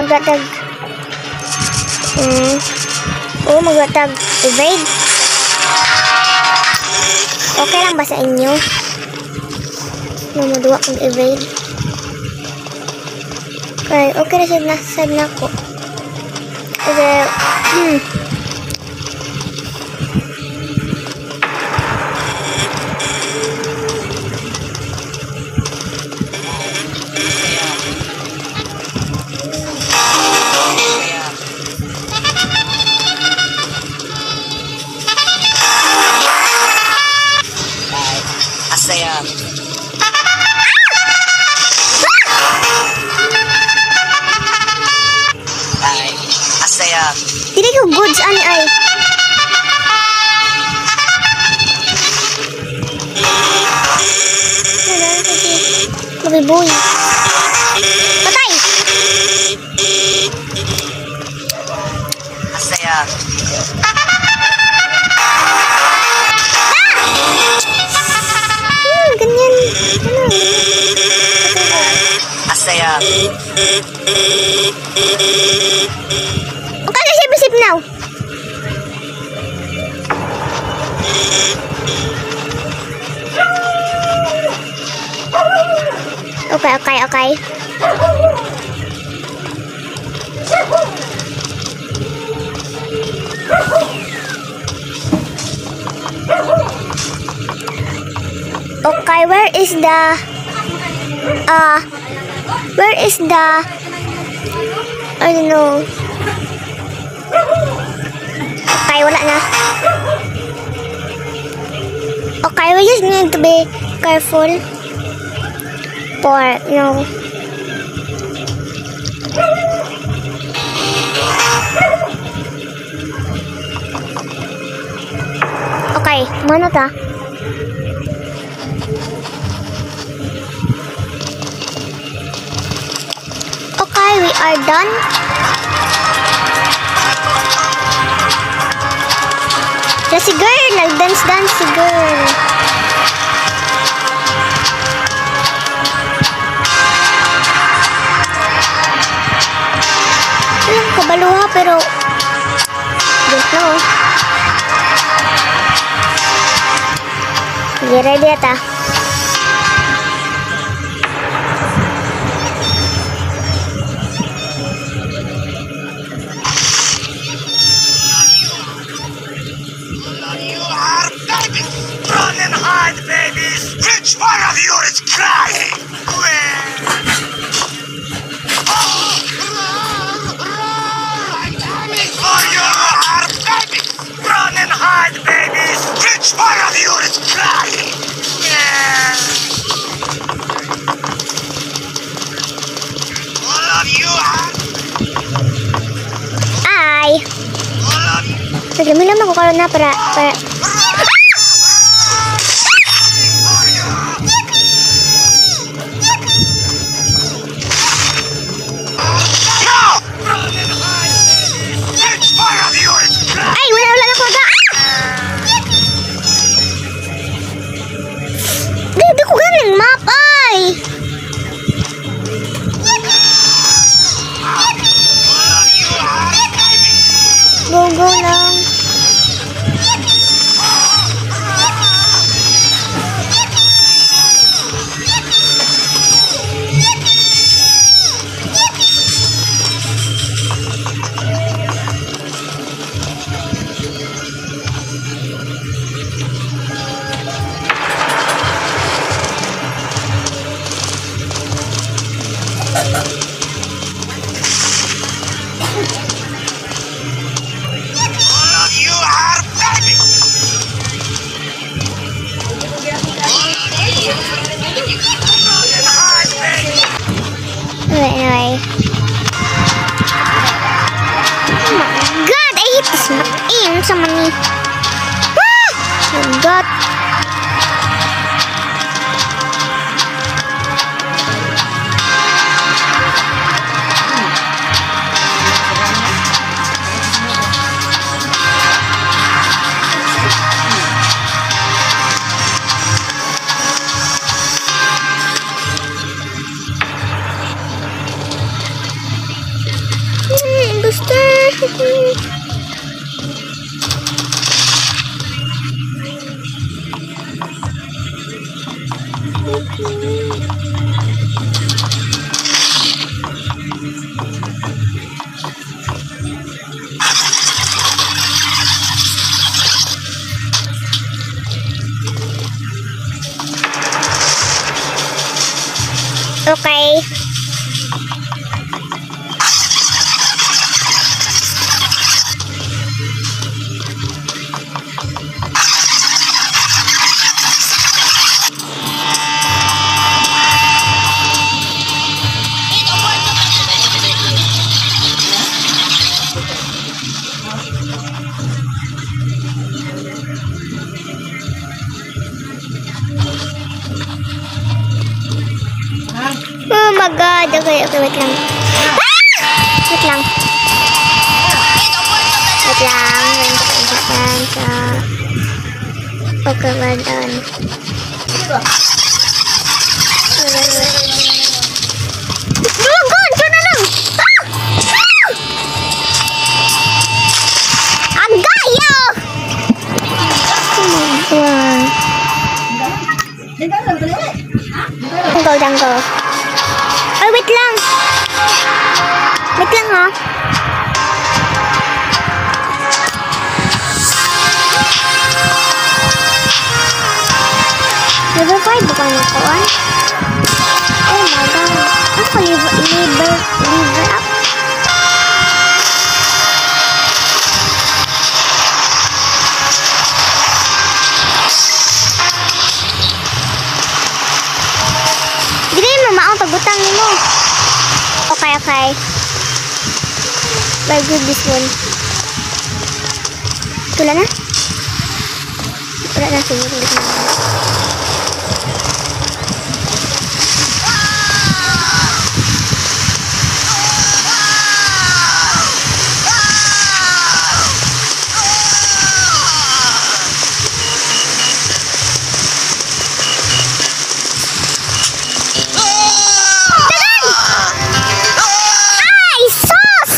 Magdatag. Oh, magdatag evade. Okay lang ba sa inyo? No, maduwa kong evade. Okay, okay na siya na sad na ko. Okay. Asaya. Ay, asaya. Dili ko goods ani ay. Mabiboy. Patay! Asaya. Ganyan. Ano? Asaya. Okay, sip, sip now. Okay. Okay, where is the, I don't know. Okay, wala na. Okay, we just need to be careful for. Okay, mana ta? Okay, we are done. Si girl, nag-dance-dance si girl. Walang kabaluha pero don't know. Sige, ready ata. You are babies! Run and hide, babies! Which one of you is crying? Where? Oh, run, run! I'm coming for you! Are babies! Run and hide, babies! Which one of you is crying? Where? All of you are... Ay! All of you... Naglamig naman ko karon na para. Ay, wala na ko ga. Di ko ganing map ay. Go go lang. All of you are babies! Anyway. Oh my God, I hate this map. Eh, unsa man ni? Ah! Oh God. Okay. Oh my God. Okay, wait lang. Ah! Wait lang. Wait lang. Wait lang. Okay, well done. Wait, wait. Oh God! Siya na lang! Ah! Ah! Agayo! Oh my God. Jungle, jungle. Ay, wait lang. Wait lang, ha. Level 5 ba na ko, ah? Oh my God. Ano ko level up? Dili mo maong pagbutang nimo. Okay. Very good this one. Wala na? Wala na siguro. Hindi ko na. Ay! Sus!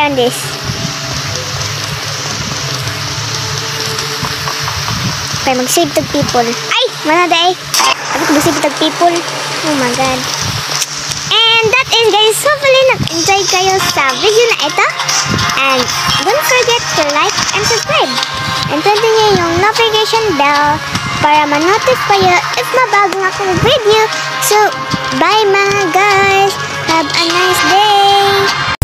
run this. Okay, mag-save tag people. Ay! Mana day? Sabi ko mag-save tag people. Oh my God. And that is, guys, hopefully nag-enjoy kayo sa video na ito. And don't forget to like and subscribe. And pwede niyo yung notification bell para ma-notify kayo if mabago akong video. So, bye, mga guys! Have a nice day!